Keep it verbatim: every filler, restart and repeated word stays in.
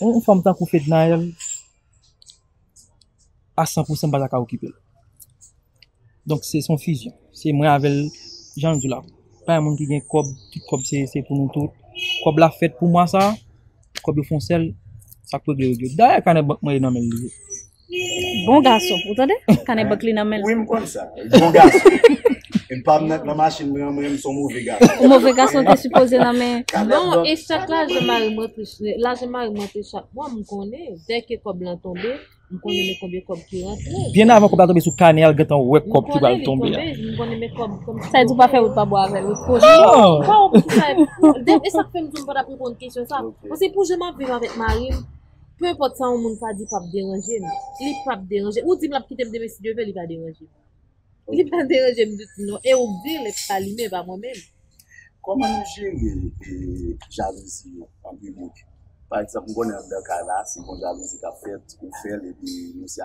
Yon fanm tankou Fednaelle, a san pou san m pa ta ka okipe l. Donk se son fizyon. Se mwen avè l, jan l di la. Pa yon moun ki gen kòb, tout kòb se se pou nou tout. Kòb la fèt pou mwa sa, kòb yo fon sèl, sa k regle regle. Dayè kanè bank mwen nan men l li ye. Bon gason, ou tande? Kanè bank li nan men l. Wi, m konn sa. Bon gason. E m pa m nan nan machin mwen, mwen, m son move gason. Ou move gason te sipoze nan men. Non, e chak lajan mari m rantre, lajan mari m rantre chak mwa, m konnen, dèke kòb lan tonbe, m konnen men konbyen kòb ki rantre. Byen avan kòb la tonbe sou kanè a, l gentan wè kòb ki pral tonbe a. M konnen men kòb kòm Sa di ou pa fè wout pa bò avè l, wout pwoche. Oh! Pa wè pou sa. E sa k fè m di m pa t ap reponn kesyon sa. Paske pou jan m ap viv avèk mari m, peu importe sa yon moun ka di p ap deranje m. Li p ap deranje. Ou di m l ap kite m demen si Dye vle, li pa deranje m. Li pa deranje m ditou non. E ou k di l, e pa li menm, pa mwen menm. Kòman nou jere e, jalouzi an piblik? Pa egzanp, m konnen anndan kay la, si gon jalouzi k ap fèt, ou fè l epi nou se